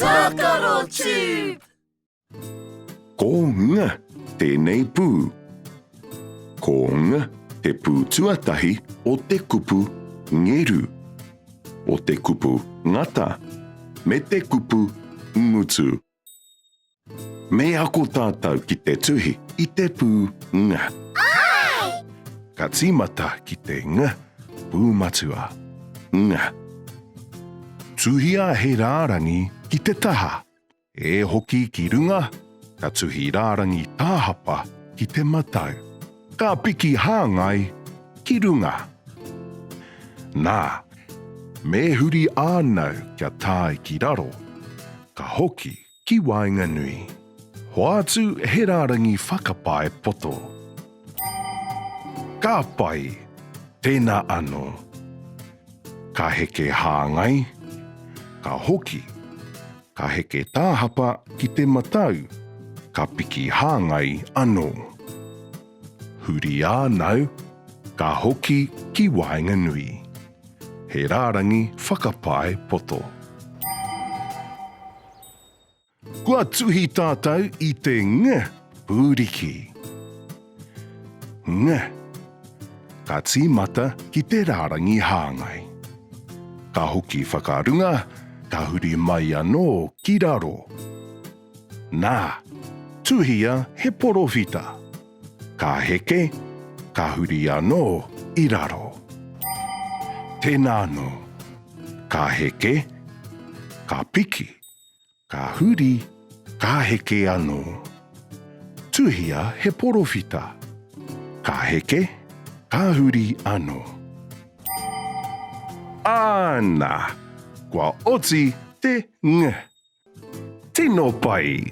Tākaro Tube! Ko ng tēnei pū. Ko ng te pū tuatahi o te kupu ngeru, o te kupu ngata, me te kupu ngutu. Me ako tātou ki te tuhi i te pū ng. Ka tīmata ki te ng pū matua, ng. Tuhia he rārangi ki te taha. E hoki ki runga, ka tuhi rārangi tāhapa ki te matau. Ka piki hāngai ki runga. Nā, me huri ānau kia tae ki raro, ka hoki ki waenganui. Hoatu he rārangi whakapae poto. Ka pai! Tēnā anō. Ka heke hāngai, ka hoki, ka heke tāhapa ki te matau, ka piki hāngai anō. Huri ānau, ka hoki ki waenganui. He rārangi whakapae poto. Kua tuhi tātou i te ng pūriki. Ng. Ka tīmata ki te rārangi hāngai. Ka hoki whakarunga, ka huri mai anō ki raro. Nā, tuhia he porowhita. Ka heke, ka huri anō i raro. Tēnā anō. Ka heke, ka piki, Ka huri, ka heke anō. Tuhia he porowhita. Ka heke, ka huri anō. Āna! Kua oti te ng. Tino pai!